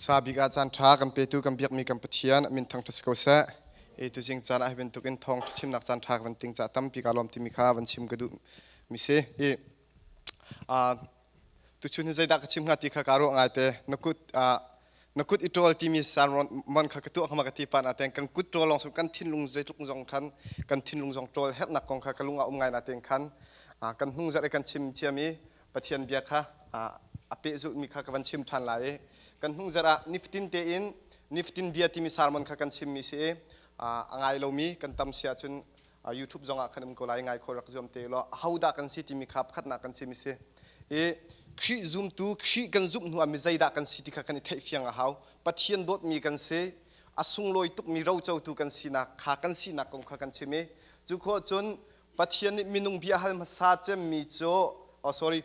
Sa bik ah caan ṭha kan petu kan biakmi kan Pathian min thangṭhat si ko seh. I tuzing caan ah hi bantukin thawngṭha chimnak caan ṭha ka van ting caah tampi kaa lawm timi kha van chim ka duh mi si. I tuchun hi zeidah ka chim hnga ti kha kaa ruah ngaite. Na kut na kut i ṭawl timi sermon kha ka tuah kha ma ka ti pan ah ten kan kut ṭawl lawng kan thinlung zeitluk zong khan kan thinlung zong ṭawl herhnak kong kha ka lung ah um ngai na ten khan kan hnung zarh i kan chim ciami Pathian bia kha a pehzulhmi kha ka van chim ṭhan lai i kan hnung zarh ah nifatin tein nifatin bia timi sermon kha kan chimmi si i a ngai lomi kan tam si ahcun YouTube zong ah khan um ko lai ngai khawh rak zuam te law ahodah kan si timi kha pakhatnak kan chim si i Khrih zumtu Khrih kan zumh hnu ah mi zeidah kan si ti kha kan i theih fiang a hau Pathian dawtmi kan si a sunglawi tukmi rocotu kan sinak kha kan sinak kong kha kan chim i cu khawh cun Pathian nih minung bia hal hmasa cemmi cu oh sorry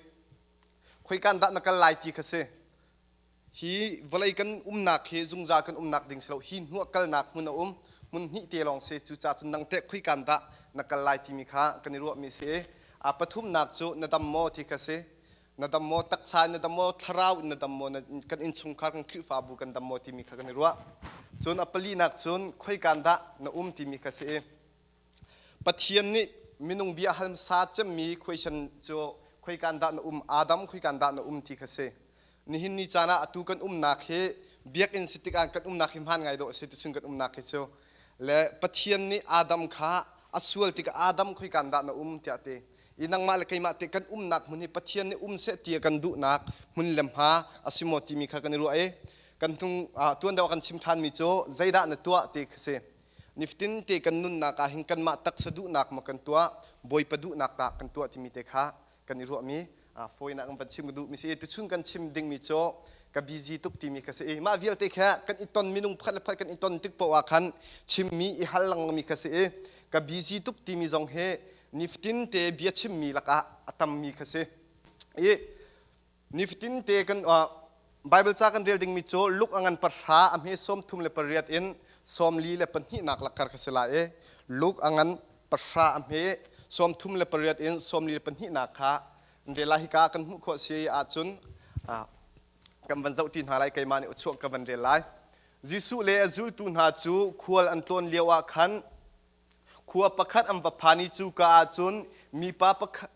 khoikan dah na kal lai ti kha si hi vawlei kan umnak hi zungzal kan umnak ding si lo hi hnuah kalnak hmun a um hmun hnih te lawng si cucaah cun nang teh khoikan dah na kal lai timi kha kan i ruahmi si i a pathumnak cu na dam maw ti kha si na dam maw taksa in na dam maw thlarau in na dam maw kan innchungkhar kan Khrihfabu kan dam maw timi kha kan i ruah cun a palinak cun khoikan dah na um timi kha si i Pathian nih minung bia hal hmasa cemmi question cu khoikan dah na um Adam khoikan dah na um ti kha si. Nihin ni caan ah atu kan umnak hi biakinn si tikah kan umnak hi hmaan ngai dawh a si ticun kan umnak hi cu le Pathian nih Adam kha a sual tikah Adam khoikan dah na um tiah a ti. I nangmah le keimah te kan umnak hmun hi Pathian nih um seh ti a kan duhnak hmun le hma a si maw timi kha kan i ruah i kan hnung tuan deuh ah kan chim ṭhanmi cu zeidah na tuah ti kha si. Nifatin te kan nunnak ah hin kanmah taksa duhnak maw kan tuah, Bawipa duhnak dah kan tuah timi te kha kan i ruahmi fawinak in van chim ka duhmi si. Tuchun kan chim dingmi cu ka busy tuk timi kha si i mah vialte kha kan i ton minung pakhat le pakhat kan i ton tik paoh ah khan chimmi i hal lengmangmi kha si i ka busy tuk timi zong hi nifatin te bia chimmi lakah a tammi kha si. I Nifatin te kan Bible ca kan rel dingmi cu Luke a ngan pahra a hme 38 in 42 lakkar kha si lai i Luke a ngan pahra a hme 38 in 42 kha an rel lai hika kan hmuh khawh si ahcun kan van zoh ṭi hna lai keimah nih uchuak ka van rel lai Jesuh le a zultu hna cu khual an tlawn lio ah khan khua pakhat an va phan i cuka ah cun mipa pakhat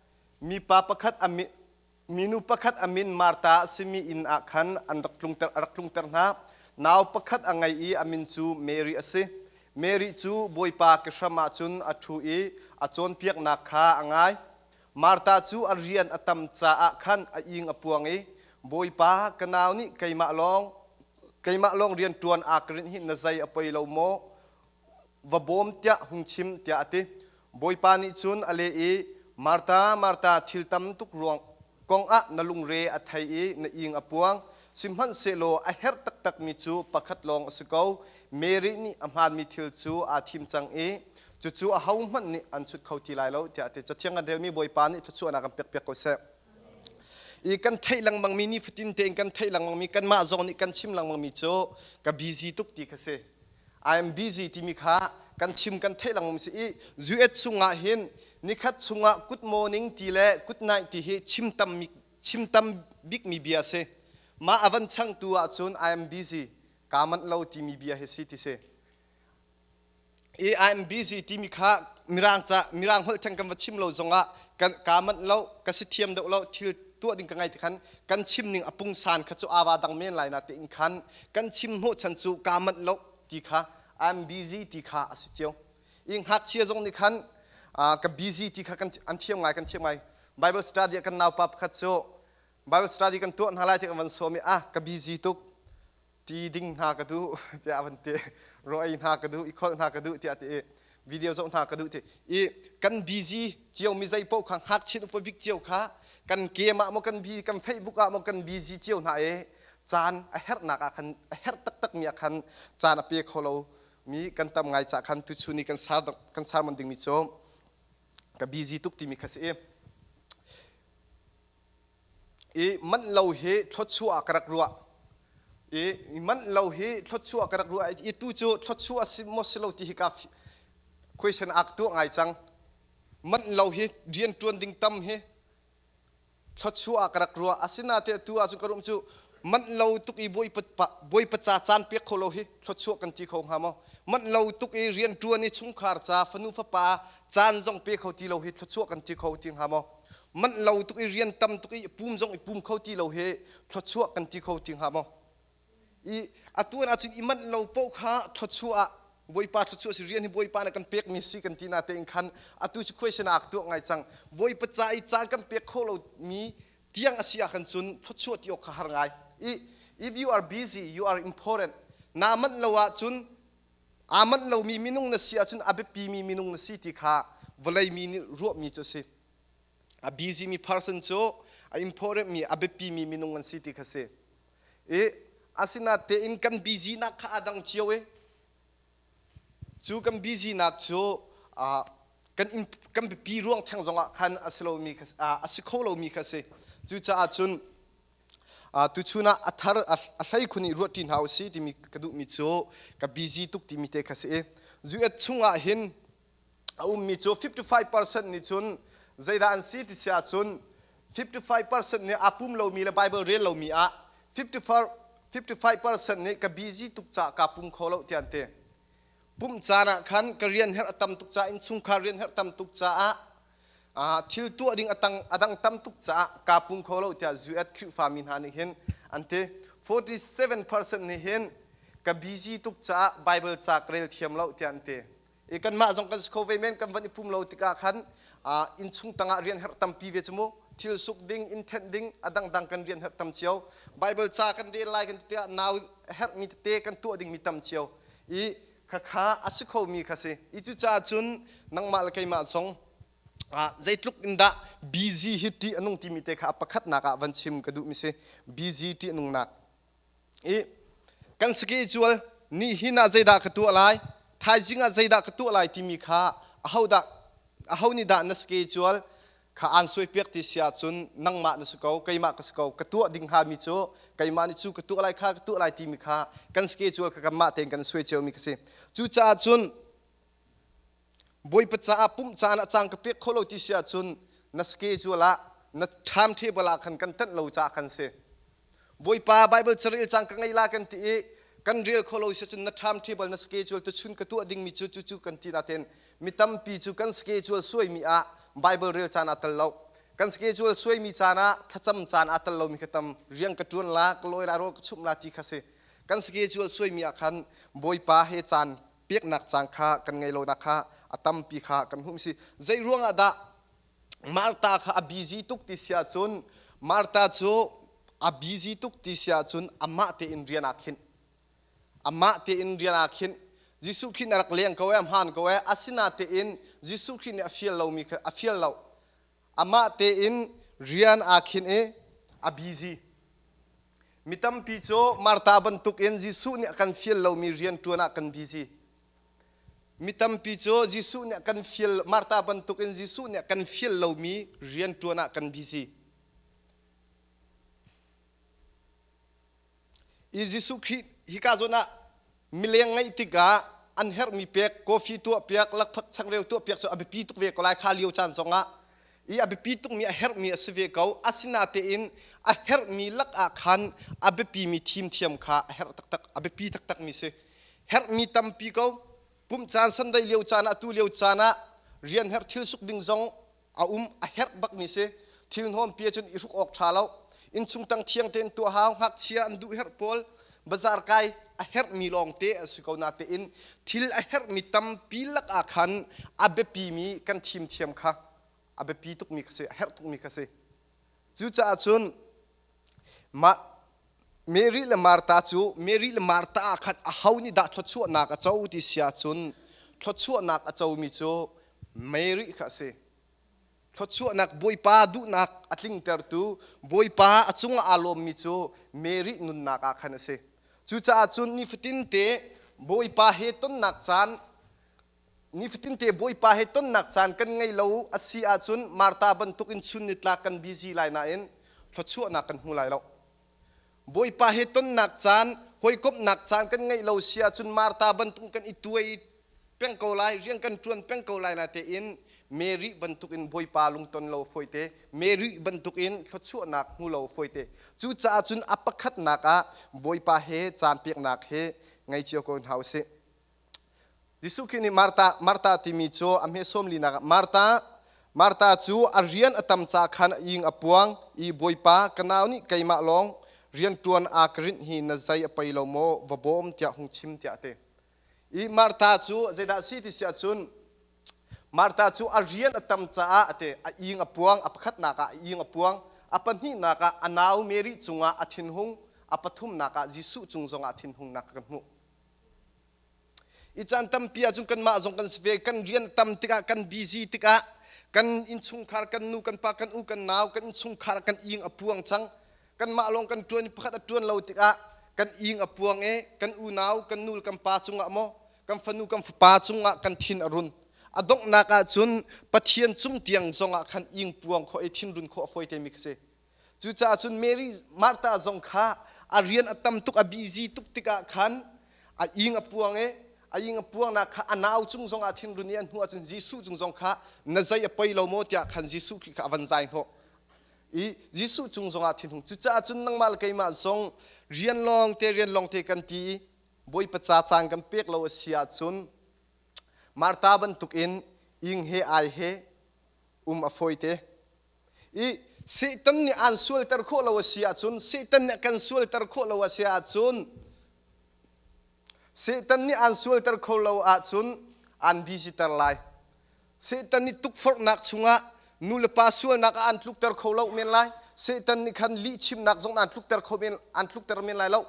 mipa pakhat a Minu pakhat a min Martha a simi inn ah khan an rak tlungter, a rak tlungter hna. Nau pakhat a ngei i a min cu Mary a si. Mary cu Bawipa ke hram ah cun a ṭhu i a cawnpiaknak kha a ngai. Martha cu a rian a tam caah khan a ing a puang i, Bawipa, ka nau nih keimah lawng keimah lawng rian ṭuan aa ka rinh hi na zei a poi lo maw? Va bawm tiah hung chim tiah a ti. Bawipa nih cun a leh i, Martha, Martha, thil tam tuk ruang kong ah na lungre a thei i na ing a puang. Sihmanhsehlaw a herh taktakmi cu pakhat lawng a si ko. Mary nih a hmaanmi thil cu aa thim cang i cucu ahohmanh nih an chut kho ti lai lo tiah a ti. Cathiang kan relmi Bawipa nih thluachuahnak kan pekpiak ko seh. I kan theih lengmangmi nifatin tein kan theih lengmangmi kanmah zong nih kan chim lengmangmi cu ka busy tuk ti kha si. I am busy timi kha kan chim kan theih lengmang si i US chungah hin nikhat chungah good morning ti le good night ti hi chim tam chim tam bikmi bia si. Mah a van changtu ahcun I am busy kaa manh lo timi bia hi si ti si. I I am busy timi kha mirang ca mirang holh theng kan va chim lo zongah kan kaa manh lo ka si thiam deuh lo thil tuah ding ka ngai ti khan kan chim ning a pungsan kha cu awa dang men lai na tein khan kan chim hnawh chan cu kaa manh lo ti kha I'm busy ti kha a si cio i ngakchia zong nih khan ka busy ti kha kan an thiam ngai kan thiam ngai Bible study kan naupa pakhat cu Bible study kan tuah hna lai ti kan van sawm i ah ka busy tuk ti ding hna ka duh tiah a van ti raw ei hna ka duh i kholh hna ka duh tiah ti i video zoh hna ka duh ti i kan busy cio mi zei paoh kha ngakchia upa bik cio kha kan game ah maw kan bi kan Facebook ah maw kan busy cio hna i caan a herhnak ah khan a herh taktak mi ah khan caan a pe kho lo mi kan tam ngai ca khan tuchun i kan sar kan sermon ding mi cu ka busy tuk timi kha si i I manh lo hi thluachuah ah ka rak ruah. I manh lo hi thluachuah ka rak ruah i tu cu thluachuah si maw si lo ti hi ka question ak tuah ngai cang. Manh lo hi rian ṭuan ding tam hi thluachuah ah ka rak ruah. Asinain tu ahcun ka ruah cu. Manh lo tuk i Bawipa ca caan pek kho lo hi thluachuah kan ti kho hnga maw? Manh lo tuk i rianṭuan i chungkhar ca fanu fapa caan zong pe kho ti lo hi thluachuah kan ti kho ti hnga maw? Manh lo tuk i rian tam tuk i pum zong i pum kho ti lo hi thluachuah kan ti kho ti hnga maw? I atuan ahcun i manh lo paoh kha thluachuah ah Bawipa thluachuah si rian hi Bawipa nih kan pekmi si kan ti na tein khan atu cu khuai sinah tuah ngai cang. Bawipa ca i caan kan pek kho lomi tiang a si ah khan cun thluachuah ti awk kha har ngai. I if you are busy, you are important. Naa manh lo ahcun aa manh lomi minung na si ahcun a biapimi minung na si ti kha vawlei mi nih ruahmi cu a si. A busy mi person cu a important mi a biapimi minung an si ti kha si. I asinatein kan busy nak kha aa dang cio i cu kan busy nak cu kan kan biapi ruang theng zongah khan a si lomi a si kho lomi kha si. Cucaah cun tuchun ah a thar a hlei khun i ruah ṭi hna usih timi ka duhmi cu ka busy tuk timi te kha si i US chungah hin a ummi cu 55% nih cun zeidah an si ti si ahcun 55% nih aa pum lomi le Bible rel lomi ah 55% nih ka busy tuk caah kaa pum kho lo tiah an ti. Pumh caan ah khan ka rian herh a tam tuk caah innchungkhar rian herh tam tuk caah thil tuah ding a dang tam tuk caah kaa pum kho lo tiah US Khrihfami hna nih hin an ti. 47% nih hin ka busy tuk caah Bible ca ka rel thiam lo tiah an ti. I kanmah zong kan si kho ve men kan van i pum lo tikah khan innchung tangah rian herh tampi ve cu mu thil suk ding inn thenh ding a dangdang kan rian herh tam cio Bible ca kan rel lai kan ti tikah nau herhmi tete kan tuah dingmi tam cio i khakha a si khomi kha si i cucaah cun nangmah le keimah zong zeitluk in dah busy hi ṭih a nung timi te kha a pakhatnak ah van chim ka duhmi si busy ṭih a nungnak I kan schedule nihin ah zeidah ka tuah lai, thaizing ah zeidah ka tuah lai timi kha ahodah aho nih dah na schedule kha aan suaipiak ti si ahcun nangmah na si ko, keimah ka si ko, ka tuah ding hngami cu keimah nih cu ka tuah lai kha ka tuah lai timi kha kan schedule kha kanmah tein kan suai ciomi ka si. Cucaah cun Bawipa caah pumh caan ah caan ka pek kho lo ti si ahcun na schedule ah na timetable ah khan kan tenh lo caah khan si. Bawipa Bible carel caan ka ngei la kan ti i kan rel kho lo si cun na timetable na schedule tuchun ka tuah dingmi cu cu cu kan ti natin mi tampi cu kan schedule suaimi ah Bible rel caan aa tel lo. Kan schedule suaimi caan ah thlacam caan aa tel lomi kha tam riang ka ṭuan la ka lawi la rawl ka chumh la ti kha si. Kan schedule suaimi ah khan Bawipa he caan peknak caan kha kan ngei lonak kha a tampi kha kan hmuh si. Zei ruangah dah Martha kha a busy tuk ti si ahcun Martha cu a busy tuk ti si ahcun amah tein rian aa khinh. Amah tein rian aa khinh. Jesuh Khrih nih a rak leng ko ee, a hmaan ko ee. Asinatein Jesuh Khrih nih a fial lomi kha a fial lo. Amah tein rian aa khinh i a busy. Mi tampi cu Martha bantukin Jesuh nih a kan fial lomi rian ṭuan ah kan busy. Mi tampi cu Jesuh nih a kan fial Martha bantukin Jesuh nih a kan fial lomi rian ṭuan ah kan busy. I Jesuh Khrih hika zawn ah mileng ngeih tikah an herhmi pek, coffee tuah piak, lakphak changreu tuah piak cu a biapi tuk ve ko lai kha lio caan zongah i a biapi tukmi a herhmi a si ve ko. Asinatein a herhmi lak ah khan a biapimi thim thiam kha a herh taktak, a biapi taktakmi si. Herhmi tampi ko. Pumh caan Sunday lio caan ah tu lio caan ah rian herh thil suk ding zong a um a herh bakmi si. Thil hnawmpi ahcun i hruk awk ṭha lo. Innchung tang thiang tein tuah hau, ngakchia an duh herh pawl bazar kai a herhmi lawngte a si ko natein thil a herhmi tampi lak ah khan a biapimi kan thim thiam kha a biapi tukmi kha si, a herh tukmi kha si. Cucaah cun mah Mary le Martha cu Mary le Martha ah khan aho nih dah thluachuahnak a co ti si ahcun thluachuahnak a comi cu Mary kha a si. Thluachuahnak Bawipa duhnak a tlingtertu Bawipa a cungah aa lawmmi cu Mary nunnak ah khan a si. Cucaah cun nifatin te Bawipa he tonnak caan Nifatinte Bawipa he tonnak caan kan ngei lo a si ahcun Martha bantukin chun nitlak kan busy lai nain thluachuahnak kan hmu lai lo. Bawipa he tonnak caan, hawikomhnak caan kan ngeih lo si ahcun Martha bantuk kan i tuai peng ko lai, rian kan ṭuan peng ko lai natein Mary bantukin Bawipa lungton lo fawite, Mary bantukin thluachuahnak hmu lo fawite. Cucaah cun a pakhatnak ah Bawipa he caan peknak he ngei cio ko hna usih. Jesuh Khrih nih Martha, Martha timi cu a hme sawm linak ah Martha, Martha cu a rian a tam ca khan a ing a puang i Bawipa ka nau nih keimah lawng rian ṭuan aa ka rinh hi na zei a pei lo maw va bawm tiah hung chim tiah a ti. I Martha cu zeidah a si ti si ahcun Martha cu a rian a tam caah a ti a ing a puang a pakhatnak ah a ing a puang a pahnihnak ah a nau Mary cungah a thinhung a pathumnak ah Jesuh cung zongah a thinhungnak kan hmuh. I caan tampi ahcun kanmah zong kan si ve kan rian tam tikah kan busy tikah kan innchungkhar kan nu kan pa kan u kan nau kan innchungkhar kan ing a puang cang kanmah lawng kan ṭuan i pakhat a ṭuan lo tikah kan ing a puang i kan unau kan nu kan pa cungah maw kan fanu kan fapa cungah kan thin a run. A donghnak ah cun Pathian cung tiang zongah khan ing puang khawh i thinrun khawh a fawi temi kha si. Cucaah cun Mary Martha zong kha a rian a tam tuk a busy tuk tikah khan a ing a puang i a ing a puangnak kha a nau cung zongah thinrun i a hnu ahcun Jesuh cung zong kha na zei a poi lo maw tiah khan Jesuh Khrih kha a van zai hnawh. I Jesuh cung zongah thinhung. Cucaah cun nangmah le keimah zong rian lawng te rian lawng te kan ti i Bawipa ca caan kan pek lo a si ahcun Martha bantukin ing he ai he um a fawi te. I Satan nih aan sualter khawh lo a si ahcun Satan nih a kan sualter khawh lo a si ahcun Satan nih aan sualter kho lo ahcun aan busy ter lai. Satan nih tukforhnak chungah nu le pa sualnak ah aan tlukter kho lo men lai. Satan nih khan lihchimnak zong aan tlukter kho men aan tlukter men lai lo.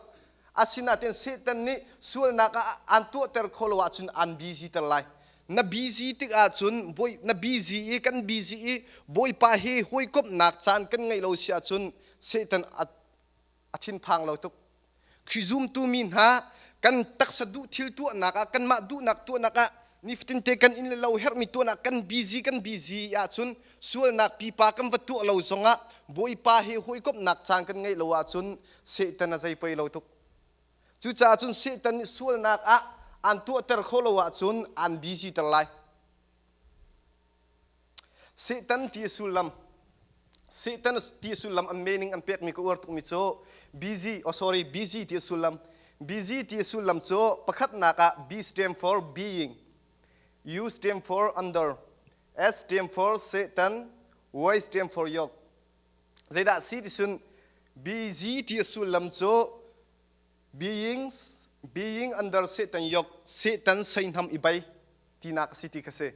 Asinain Satan nih sualnak ah aan tuahter kho lo ahcun aan busy ter lai. Na busy tik ahcun bawi na busy i kan busy i Bawipa he hawikomhnak caan kan ngeih lo si ahcun Satan a a thinphang lo tuk. Khrih zumtu mi hna kan taksa duh thil tuahnak ah kanmah duhnak tuahnak ah nifatinte kan inn le lo herhmi tuahnak kan busy kan busy ahcun sualnak pipa kan va tuah lo zongah Bawipa he hawikomhnak caan kan ngeih lo ahcun Satan a zei pei lo tuk. Cucaah cun Satan nih sualnak ah aan tuahter kho lo ahcun aan busy ter lai. Satan ti sullam Satan ti sullam an meaning an pekmi ka uar tukmi cu busy oh sorry busy ti sullam busy ti sullam cu pakhatnak ah B stand for being U stand for under S stand for Satan Y stand for yoke. Zeidah si ti sun busy ti sullam cu beings being under Satan yoke Satan seihnam i bei tinak a si ti kha si.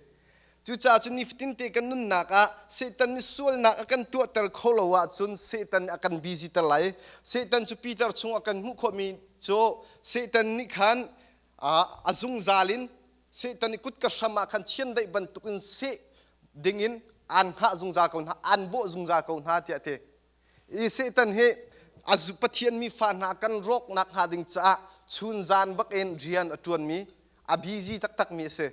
Cucaah cun nifatin te kan nunnak ah Satan nih sualnak a kan tuahter kho lo ahcun Satan nih a kan busy ter lai. Satan cu Peter chung a kan hmuh khawhmi cu Satan nih khan a zungzal in Satan nih kut ka hram ah khan chiandeih bantukin seh dingin aan hngah zungzal ko hna, aan bawh zungzal ko hna tiah a ti. I Satan hi a Pathian mi fa hna kan rawknak hnga ding caah chunzan bak in rian a ṭuanmi, a busy taktakmi a si.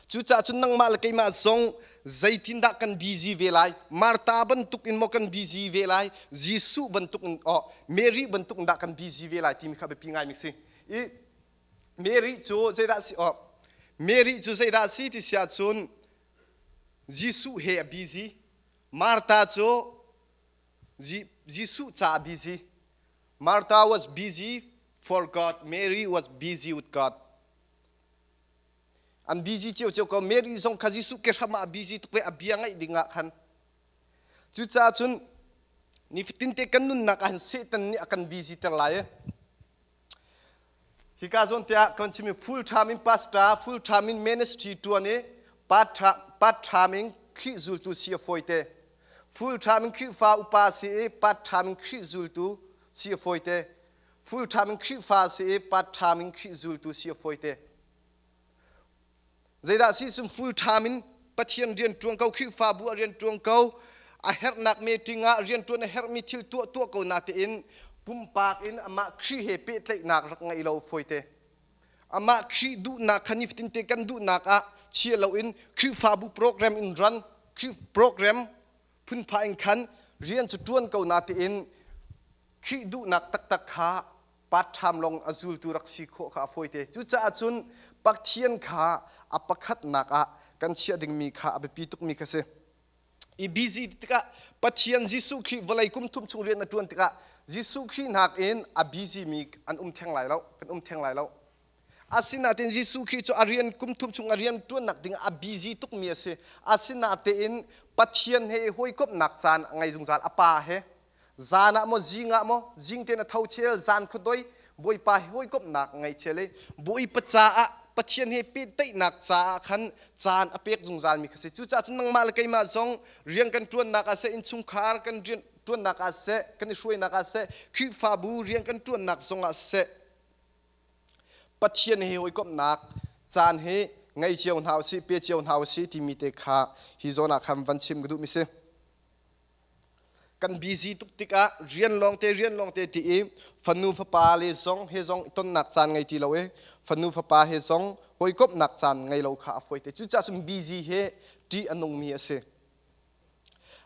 Cucaah cun nangmah le keimah zong zeitindah kan busy ve lai? Martha bantuk in maw kan busy ve lai? Jesuh bantuk in oh Mary bantuk in dah kan busy ve lai timi kha biapi ngaimi a si. I Mary cu zeidah si oh Mary cu zeidah si ti si ahcun Jesuh he a busy. Martha cu Jesuh ca a busy. Martha was busy for God. Mary was busy with God. An busy cio ko. Mary zong kha Jesuh ke hram ah a busy tuk ve a bia ngaih ding ah khan. Cucaah cun nifatin te kan nunnak ah hin Satan nih a kan busy ter lai. Hika zawn te ah kan chim full time in pastor, full time in ministry tuan i part time in Khrih zultu si a fawi te. Full time in Khrihfa upa si i part time in Khrih zultu si a fawi te. Full time in Khrihfa si i part time in Khrih zultu si a fawi te. Zeidah si cun full time in Pathian rian ṭuan ko, Khrihfabu ah rian ṭuan ko, a herhnak meeting ah rian ṭuan a herhmi thil tuah tuah ko natein pumpak in amah Khrih he pehtlaihnak rak ngeih lo fawite. Amah Khrih duhnak kha nifatin te kan duhnak ah chia loin Khrihfabu program in run, Khrih program phunpha in khan rian cu ṭuan ko natein Khrih duhnak taktak kha part-time lawng a zultu rak si khawh kha a fawite. Cucaah cun Pathian kha a pakhatnak ah kan chiah dingmi kha a biapi tukmi kha si. I busy tikah Pathian Jesuh Khrih vawlei kum thum chung rian a ṭuan tikah Jesuh Khrih nakin a busy mi an um theng lai lo, kan um theng lai lo. Asinain Jesuh Khrih cu a rian kum thum chung a rian ṭuannak ding a busy tukmi a si. Asinain Pathian he i hawikomhnak caan a ngei zungzal a Pa he. Zan ah maw zing ah maw zing tein a tho chel zan khuadoi Bawipa he hawikomhnak a ngei chel i Bawipa caah Pathian he pehtlaihnak caah khan caan a pek zungzalmi kha si. Cucaah cun nangmah le keimah zong rian kan ṭuannak ah seh innchungkhar kan rian ṭuannak ah seh kan i hruainak ah seh Khrihfabu rian kan ṭuannak zong ah seh Pathian he hawikomhnak caan hi ngei cio hna usih, pe cio hna usih timi te kha hi zawn ah khan van chim ka duhmi si. Kan busy tuk tikah rian lawngte rian lawngte ti i fanu fapa le zong he zong tonnak caan ngei ti lo i fanu fapa he zong hawikomhnak caan ngei lo kha a fawi te. Cucaah cun busy hi ṭih a nungmi a si.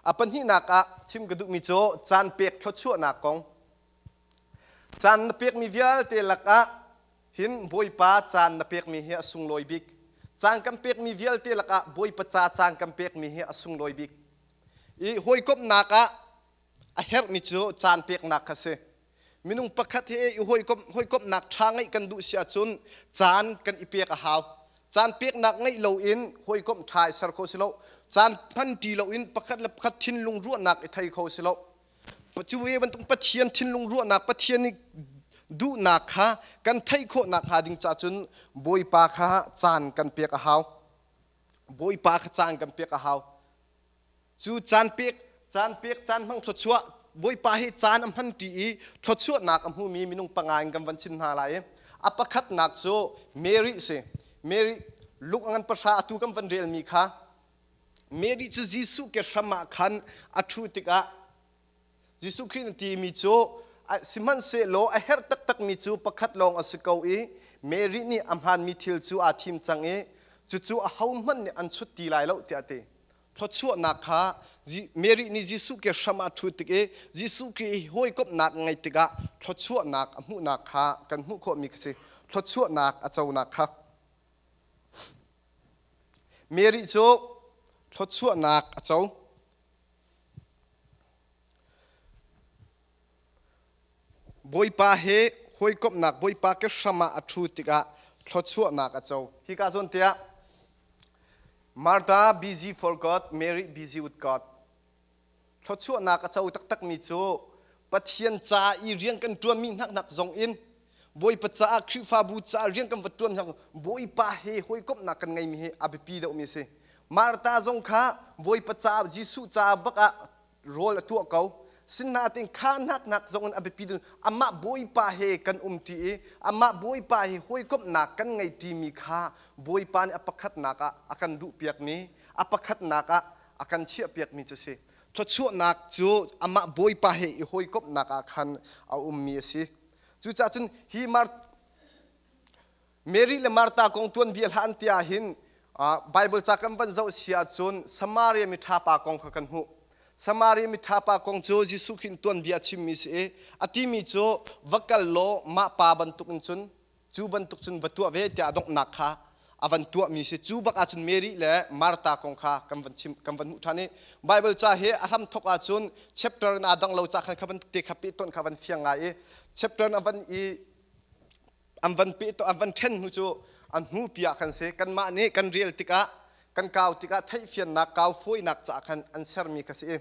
A pahnihnak ah chim ka duhmi cu caan pek thluachuahnak kong. Caan na pekmi vialte lakah hin Bawipa caan na pekmi hi a sunglawi bik. Caan kan pekmi vialte lakah Bawipa ca caan kan pekmi hi a sunglawi bik. I hawikomhnak ah a herhmi cu caan peknak kha si. Minung pakhat he i hawikomhnak ṭha ngeih kan duh si ahcun caan kan i pek a hau. Caan peknak ngeih loin hawikomh ṭha i ser kho si lo. Caan hman ṭi loin pakhat le pakhat thinlung ruahnak i thei kho si lo. Cu ve bantuk Pathian thinlung ruahnak, Pathian nih duhnak kha kan theih khawh nakhnga ding ca cun Bawipa kha caan kan pek a hau. Bawipa kha caan kan pek a hau. Cu caan pek, caan pek, caan hmang thluachuah, Bawipa hi caan a hman ṭi i thluachuahnak a hmumi minung panga in kan van chim hna lai i a pakhatnak cu Mary si. Mary luk a ngan pahra atu kan van relmi kha Mary cu Jesuh ke hram ah khan a ṭhu tikah Jesuh Khrih na timi cu sihmanhsehlaw a herh taktakmi cu pakhat lawng a si ko i Mary nih a hmaanmi thil cu aa thim cang i cucu ahohmanh nih an chut ti lai lo tiah a ti. Thluachuahnak kha Mary nih Jesuh ke hram ah a ṭhu tik i Jesuh Khrih i hawikomhnak a ngeih tikah thluachuahnak a hmuhnak kha kan hmuh khawhmi kha si. Thluachuahnak a conak kha. Mary cu thluachuahnak a co. Bawipa he hawikomhnak Bawipa ke hram ah a ṭhu tikah thluachuahnak a co. Hika zawn tiah Martha busy for God, Mary busy with God. Thluachuahnak a co taktakmi cu Pathian ca i rian kan ṭuanmi hnaknak zong in Bawipa caah Khrihfabu caah rian kan va ṭuan hnak Bawipa he hawikomhnak kan ngeimi hi a biapi deuhmi a si. Martha zong kha Bawipa caah Jesuh caah bak ah rawl a tuah ko. Sinain kha hnaknak zong in a biapi deuh amah Bawipa he kan umṭi i amah Bawipa he hawikomhnak kan ngeiṭimi kha Bawipa nih a pakhatnak ah a kan duhpiakmi a pakhatnak ah a kan chiahpiakmi cu a si. Thluachuahnak cu amah Bawipa he i hawikomhnak ah khan a ummi a si. Cucaah cun hi Mar Mary le Martha kong tuanbia hlah an ti ahhin Bible ca kan van zoh si ahcun Samaria miṭha pa kong kha kan hmuh. Samaria miṭha pa kong cu Jesuh Khrih tuanbia a chimmi si i a timi cu va kal law mah pa bantukin cun cu bantuk cun va tuah ve tiah a donghnak kha a van tuahmi si cu bak ahcun Mary le Martha kong kha kan van chim kan van hmuh ṭhan i Bible ca hi a hramthok ahcun chapter in aa dang lo ca khan kha bantuk te kha pehtonh kha van fiang ngai i chapter in a van i an van pehtonh an van ṭhen hnu cu an hnu pi ah khan si kanmah nih kan rel tikah kan kau tikah theihfiannak kau fawinak caah khan an sermi kha si i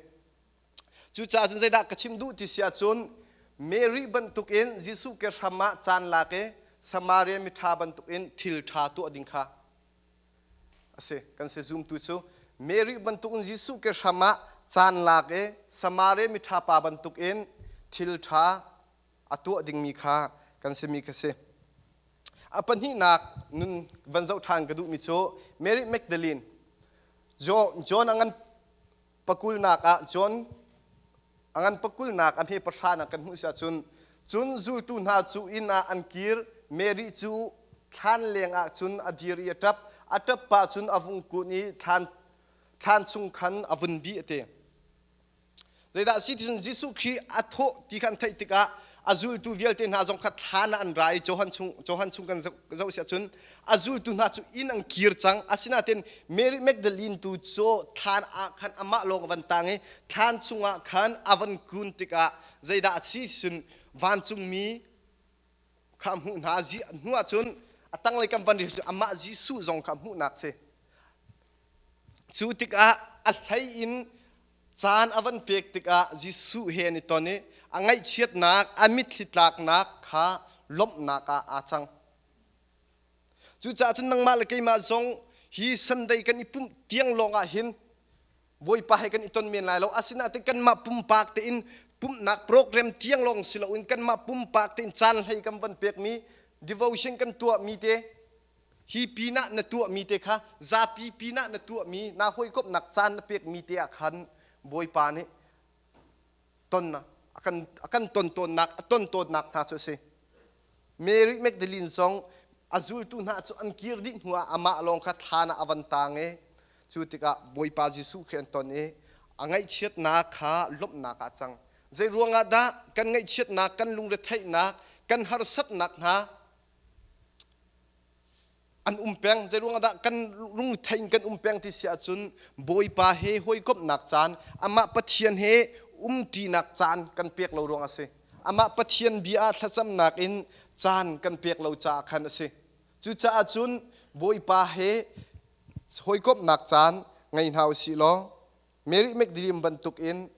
Cucaah cun zeidah ka chim duh ti si ahcun Mary bantukin Jesuh ke hram ah caan lak i Samaria miṭha bantukin thil ṭha tuah ding kha a si. Kan si zumtu cu Mary bantukin Jesuh ke hram ah caan lak i Samaria miṭha pa bantukin thil ṭha a tuah dingmi kha kan simi kha si. A pahnihnak nun van zoh ṭhan ka duhmi cu Mary Magdalene John a ngan pakulnak ah John a ngan pakulnak a hme pahranak kan hmuh si ahcun cun zultu hna cu inn ah an kir Mary cu thlan leng ah cun a dir i a ṭap a ṭap pah cun a vung kun i thlan thlan chung khan a vun bih a ti zeidah si ti cun Jesuh Khrih a thawh ti kha an theih tikah A zultu vialte hna zong kha thlan ah an ra i Johan chung Johan chung kan zoh si ahcun a zultu hna cu inn an kir cang. Asinain Mary Magdalene tu cu thlan ah khan amah lawng a van tang i thlan chungah khan a van kun tikah zeidah a si cun vancungmi kha a hmuh hna. Hnu ah cun a tanglei kan van rel cu amah Jesuh zong kha hmuhnak si. Cu tikah a hlei in Caan a van pek tikah Jesuh he an i ton i a ngaihchiatnak, a mitthli tlaknak kha lawmhnak ah aa cang. Cucaah cun nangmah le keimah zong hi Sunday kan i pumh tiang lawng ah hin Bawipa he kan i ton men lai lo. Asinain kanmah pumpak tein pumhnak program tiang lawng si loin kanmah pumpak tein caan hlei kan van pekmi devotion kan tuahmi te Hi pinah na tuahmi te kha zapi pinah na tuahmi naa hawikomhnak caan na pekmi te ah khan Bawipa nih ton a kan ton tawnnak a ton tawnnak hna cu a si. Mary Magdalene zong a zultu hna cu an kir dih hnuah amah lawng kha thlan ah a van taang i cu tikah Bawipa Jesuh khi an ton i a ngaihchiatnak kha lawmhnak ah a cang. Zei ruangah dah kan ngaihchiatnak, kan lungretheihnak, kan harsatnak hna an um peng zeiruang dah kan lungthei in kan um peng ti si ahcun Bawipa he hawikomhnak caan amah Pathian he umṭinak caan kan pek lo ruang a si amah Pathian bia ah thlacamnak in caan kan pek lo caah khan a si cucaah cun Bawipa he hawikomhnak caan ngei hna usih law Mary Magdalene bantuk in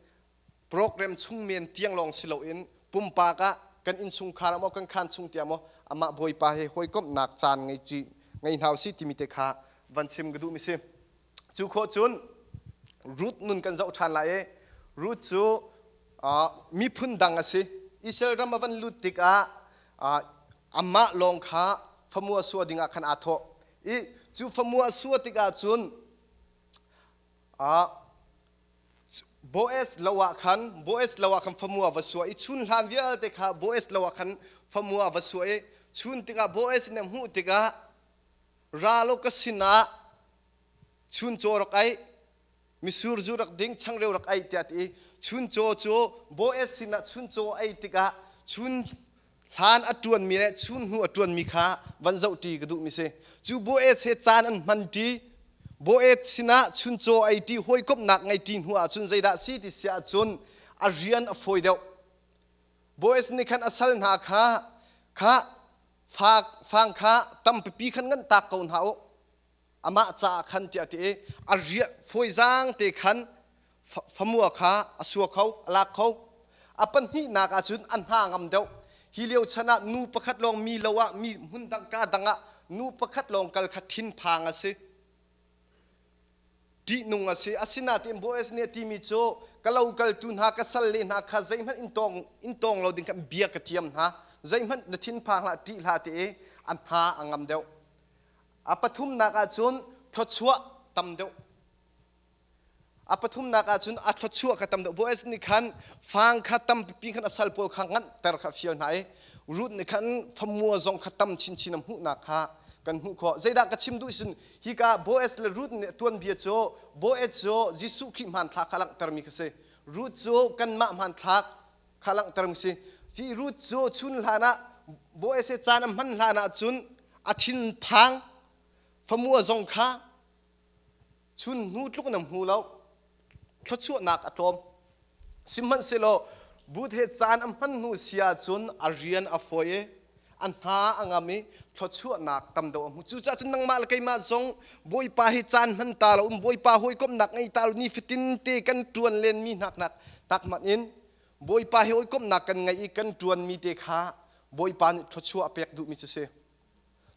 program chung men tiang lawng si loin pumpak ah kan innchungkhar ah maw kan khaan chung tiah maw amah Bawipa he hawikomhnak caan ngei ci ngei hna usih timi te kha van chim ka duhmi si. Cu khawh cun Ruth nun kan zoh ṭhan lai i Ruth cu miphun dang a si. Israel ram a van lut tikah amah lawng kha famua sua dingah khan aa thawh. I cu famua sua tikah cun Boaz lo ah khan Boaz lo ah khan famua va suah i chun hlan vialte kha Boaz lo ah khan famua va suah i chun tikah Boaz nih a hmuh tikah ra law ka sinah chuncaw rak ei misur zu rak ding changreu rak ei tiah a ti i chuncaw cu Boaz sinah chuncaw ei tikah chun hlan a ṭuanmi le chun hnu a ṭuanmi kha van zohṭi ka duhmi si. Cu Boaz he caan an hmanṭi. Boaz sinah chuncaw eiṭi hawikomhnak ngeiṭi hnu ahcun zeidah si ti si ahcun a rian a fawi deuh. Boaz nih khan a sal hna kha kha fang kha tampipi khan nganh tak ko hna u. Amah caah khan tiah a ti i a riah fawizaang te khan famua kha a sua kho a lak kho. A pahnihnak ahcun a hna ngam deuh. Hi lio chan ah nu pakhat lawng mi lo ah mi hmun dang ka dang ah nu pakhat lawng kal kha thinphang a si. Ṭihnung a si. Asinain Boaz nih a timi cu ka lo kaltu hna ka salle hna kha zeihmanh in tawng in tawng lo ding khan bia ka tiam hna. Zeihmanh na thinphang hlah ṭih hlah ti i a hna a ngam deuh. A pathumnak ahcun thluachuah tam deuh. A pathumnak ahcun a thluachuah kha tam deuh. Boaz nih khan fang kha tampipi khan a sal pawl kha nganhter kha a fial hna i Ruth nih khan famua zong kha tam chinchin a hmuhnak kha kan hmuh khawh. Zeidah ka chim duh sin hika Boaz le Ruth nih tuanbia cu Boaz cu Jesuh Khrih hmanthlak kha langhtermi kha si. Ruth cu kanmah hmanthlak kha langhter mi si. Ci Ruth cu chun hlan ah Boaz he caan a hman hlan ah cun a thinphang famua zong kha chun hnu tluk na hmu lo thluachuahnak a tlawm sihmanhsehlaw Ruth he caan a hman hnu si ahcun a rian a fawi i a hna a ngam i thluachuahnak tam deuh a hmu cucaah cun nangmah le keimah zong Bawipa hi caan hman ta lo in Bawipa hawikomhnak ngei ta lo nifatin te kan ṭuan lenmi hnak nak tak hmanh in Bawipa hi hawikomhnak kan ngeih i kan ṭuanmi te kha Bawipa nih thluachuah a pek duhmi cu si.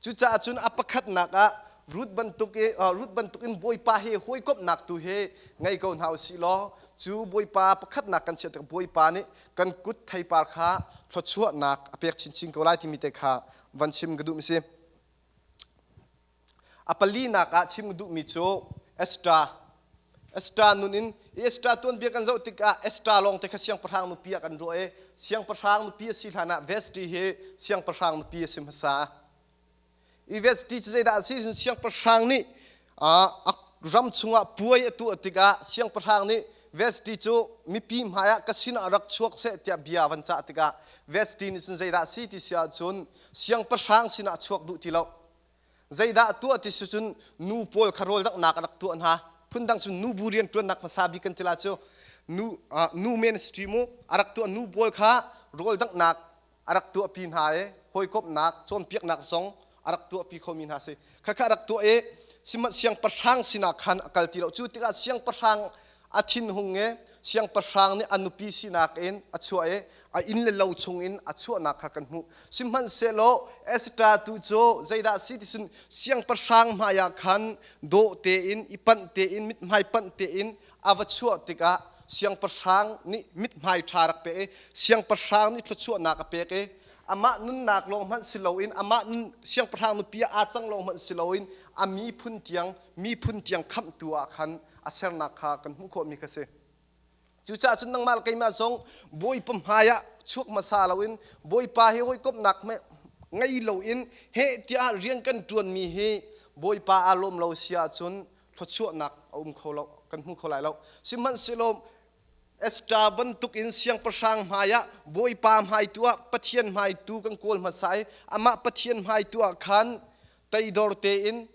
Cucaah cun a pakhatnak ah Ruth bantuk i Ruth bantuk in Bawipa he hawikomhnak tu hi ngei ko hna usih law cu Bawipa pakhatnak kan chiah tik Bawipa nih kan kut theipar kha thluachuahnak a pek chinchin ko lai timi te kha van chim ka duhmi si. A palinak ah chim ka duhmi cu Esther. Esther nun in Esther tuanbia kan zoh tikah Esther lawng te kha siangpahrang nupi ah kan ruah i siangpahrang nupi a si hlan ah Vashti hi siangpahrang nupi a si hmasa. I Vashti cu zeidah a si? Siangpahrang nih a ram chungah puai a tuah tikah siangpahrang nih Vesti cu mipi hmaiah ka sinah rak chuak seh tiah bia van cah tikah Vesti nih cun zeidah a si ti si ahcun siangpahrang sinah a chuak duh ti lo. Zeidah a tuah ti si cun nu pawl kha rawl danghnak a rak tuah hna. Phundang cun nubu rianṭuannak hmasa bik kan ti la cu nu nu ministry mu a rak tuah nu pawl kha rawl danghnak a rak tuahpi hna i hawikomhnak cawnpiaknak zong a rak tuahpi khomi hna si. Khakha a rak tuah i siangpahrang sinah khan a kal ti lo. Cu tikah siangpahrang a thinhung i siangpahrang nih a nupi sinak in a chuah i a inn le lo chungin a chuahnak kha kan hmuh. Sihmanhsehlaw Esther tu cu zeidah a si ti cun siangpahrang hmaiah khan dawh tein i panh tein mithmai panh tein a va chuah tikah siangpahrang nih mithmai ṭha rak pek i siangpahrang nih thluachuahnak a pek i amah nunnak lawng hmanh si loin amah nun siangpahrang nupi ah aa cang lawng hmanh si loin a miphun tiang miphun tiang khamhtu ah khan a sernak kha kan hmuh khawhmi kha si. Cucaah cun nangmah le keimah zong Bawipa hmaiah chuak hmasa loin Bawipa he hawikomhnak ngei loin heh tiah rian kan ṭuanmi hi Bawipa aa lawm lo si ahcun thluachuahnak a um kho lo kan hmu kho lai lo. Sihmanhsehlaw Esther bantukin siangpahrang hmaiah Bawipa hmaitu ah Pathian hmaitu kan kawl hmasa i amah Pathian hmaitu ah khan teidor tein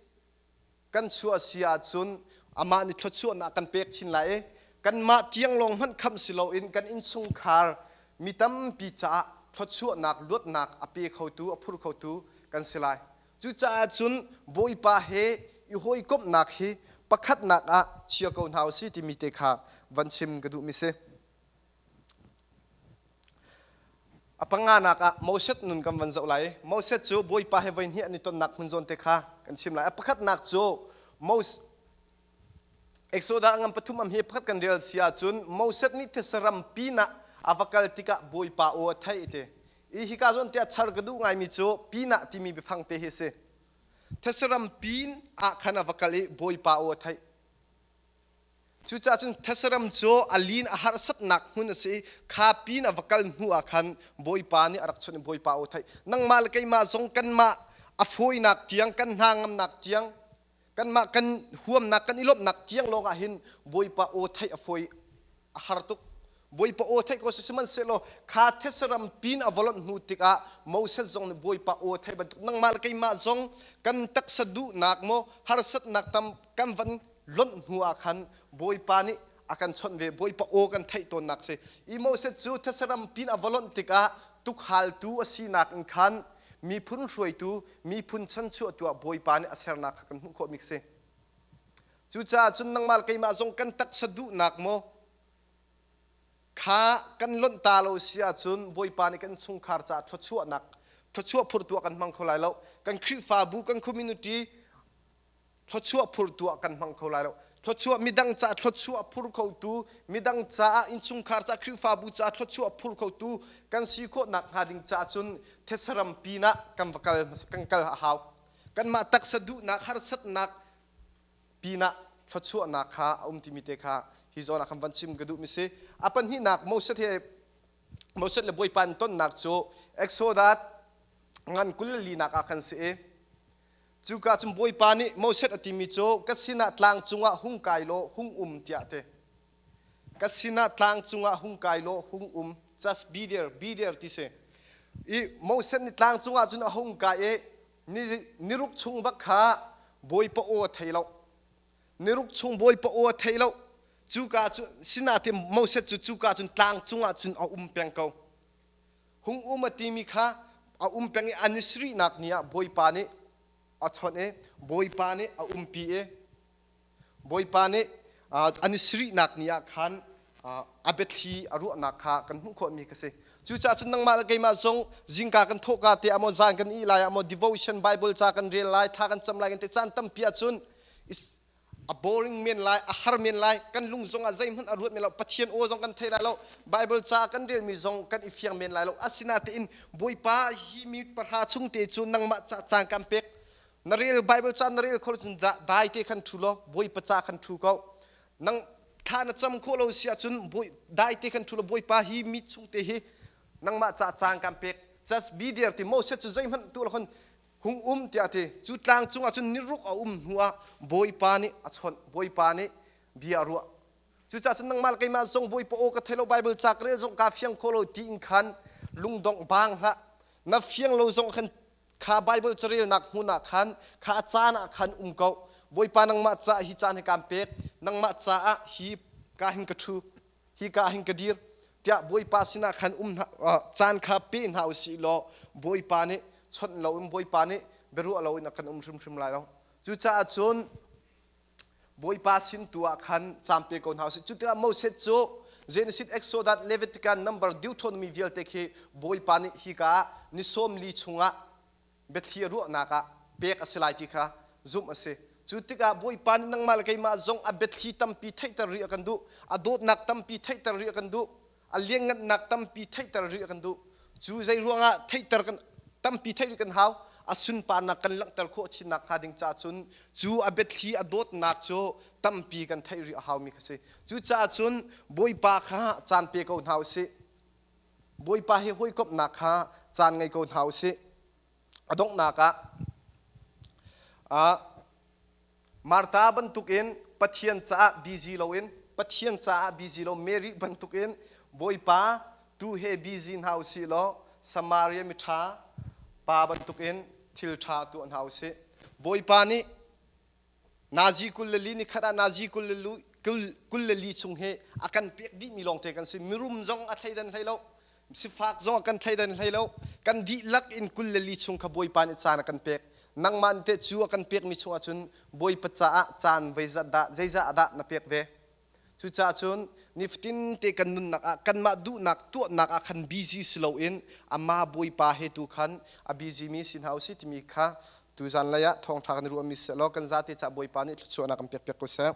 kan chuah si ahcun amah nih thluachuahnak kan pek chin lai i kanmah tiang lawng hmanh khamh si loin kan innchungkhar mi tampi caah thluachuahnak luatnak a pe khotu a phur khotu kan si lai. Cucaah cun Bawipa he i hawikomhnak hi pakhatnak ah chia ko hna usih timi te kha van chim ka duhmi si. A panganak ah Moses nun kan van zoh lai. Moses cu Bawipa he voihnih an i tonnak hmun zawn te kha kan chim lai. A pakhatnak cu Moses Exodus ngan pathum am hi pakhat kan rel si ahcun Moses nih thisa ram pinah a va kal tikah Bawipa aw a theih ti. I hika zawn tiah char ka duh ngaimi cu pinah timi biafang te hi a si. Thisa ram pin ah khan a va kal i Bawipa aw a theih. Cucaah cun Thesaram cu a lin a harsatnak hmun a si i kha pin a va kal hnu ah khan Bawipa nih a rak chawnh i Bawipa aw theih. Nangmah le keimah zong kanmah a fawinak tiang kan hna ngamnak tiang kanmah kan huamnak kan i lawmhnak tiang lawng ah hin Bawipa aw theih a fawi a har tuk. Bawipa aw theih ko sihmanhsehlaw kha thesaram pin a va lonh hnu tikah Moses zong nih Bawipa aw theih bantuk nangmah le keimah zong kan taksa duhnak maw harsatnak tam kan van lonh hnu ah khan Bawipa nih a kan chawnh ve Bawipa aw kan theih tawnnak si i Moses cu thesaram pin a va lonh tikah tukhaltu a sinak in khan miphun hruaitu miphun chanchuahtu ah Bawipa nih a sernak kha kan hmuh khawhmi si. Cucaah cun nangmah le keimah zong kan taksa duhnak maw kha kan lonh ta lo si ahcun Bawipa nih kan chungkhar caah thluachuahnak thluachuah phurtu ah kan hmang kho lai lo. Kan Khrihfabu kan community thluachuah phurtu ah kan hmang kho lai lo. Thluachuah midang caah thluachuah phur khotu, midang caah innchungkhar caah Khrihfabu caah thluachuah phur khotu kan si khawh nakhnga ding caah cun thesaram pinah kan va kal kan kal a hau. Kanmah taksa duhnak harsatnak pinah thluachuahnak kha a um timi te kha hi zawn ah khan van chim ka duhmi si. A pahnihnak Moses he Moses le Bawipa an tonnak cu Exodus ngan 24 ah khan si i cuka cun Bawipa nih Moses a timi cu ka sinah tlang cungah hung kai law hung um tiah a ti. Ka sinah tlang cungah hung kai law hung um just be there be there ti si. I Moses nih tlang cungah cun a hung kai i niruk chung bak kha Bawipa aw a thei lo. Niruk chung Bawipa aw a thei lo. Cuka cu sinain Moses cu cuka cun tlang cungah cun a um peng ko. Hung um a timi kha a um peng i a ni sarihnak ni ah Bawipa nih a chawnh i Bawipa nih a umpi i Bawipa nih an i sarihnak ni ah khan a biathli a ruahnak kha kan hmuh khawhmi ka si. Cucaah cun nangmah le keimah zong zingka kan thawhka te ah maw zan kan ih lai ah maw devotion Bible ca kan rel lai thla kan cam lai kan ti caan tampi ahcun a boring men lai a har men lai kan lung zong ah zeihmanh a ruat men lo Pathian aw zong kan thei lai lo Bible ca kan relmi zong kan i fiang men lai lo asinatein Bawipa hi mi pahra chung te cu nangmah ca caan kan pek Na rel Bible ca na rel kho cun dai te khan ṭhu law Bawipa ca khan ṭhu ko. Nang thla na cam khawh lo si ahcun dai te khan ṭhu law Bawipa hi mi chung te hi nangmah ca caan kan pek. Just be there ti Moses cu zeihmanh tuah lo khan hung um tiah ti. Cu tlang cungah cun niruk a um hnu ah Bawipa nih a chawnh. Bawipa nih bia a ruah. Cucaah cun nangmah le keimah zong Bawipa aw ka thei lo, Bible ca ka rel zong kaa fiang kho lo tiin khan lungdongh bang hlah. Na fiang lo zong khan kha Bible carelnak hmun ah khan kha caan ah khan um ko. Bawipa nangmah caah hi caan hi kaan pek, nangmah caah hi ka hin ka ṭhu, hi ka hin ka dir tiah Bawipa sinah khan um hna, caan kha pe hna u sih law Bawipa nih chawnh loin Bawipa nih biaruah loin a kan um hrimhrim lai lo. Cucaah cun Bawipa sin tu ah khan caan pe ko hna usih. Cu tikah Moses cu Genesis, Exodus, Leviticus, Number, Deuteronomy vialte khi Bawipa nih hika ah ni 40 chungah biathli a ruahnak ah pek a si lai ti kha zumh a si. Cu tikah Bawipa nih nangmah le keimah zong a biathli tampi theihter rih a kan duh, a dawtnak tampi theihter rih a kan duh, a lianngannak tampi theihter rih a kan duh. Cu zei ruangah theihter kan tampi theih rih kan hau? A sunparnak kan langhter khawh chinnak hnga ding caah cun cu a biathli a dawtnak cu tampi kan theih rih a haumi kha si. Cucaah cun Bawipa kha caan pe ko hna usih. Bawipa he hawikomhnak kha caan ngei ko hna usih. A donghnak ah Martha bantukin Pathian caah busy loin Pathian caah busy lo Mary bantukin Bawipa tu he busy hna usih law Samaria miṭha pa bantukin thil ṭha tuah hna usih. Bawipa nih nazi 24 ni khat ah nazi 24 chung hi a kan pek dihmi lawngte kan si. Mirum zong a thleidan hlei lo. Sifak zong a kan thleidan hlei lo. Kan dihlak in 24 chung kha Bawipa nih caan a kan pek. Nangmah nih teh cu a kan pekmi chungah cun Bawipa caah caan veizat dah zeizah dah na pek ve? Cucaah cun nifatin te kan nunnak ah kanmah duhnak tuahnak ah khan busy si loin amah Bawipa he tu khan a busy mi si hna usih timi kha tuzan lei ah thawngṭha kan i ruahmi si law kan zate caah Bawipa nih thluachuahnak kan pek piak ko seh.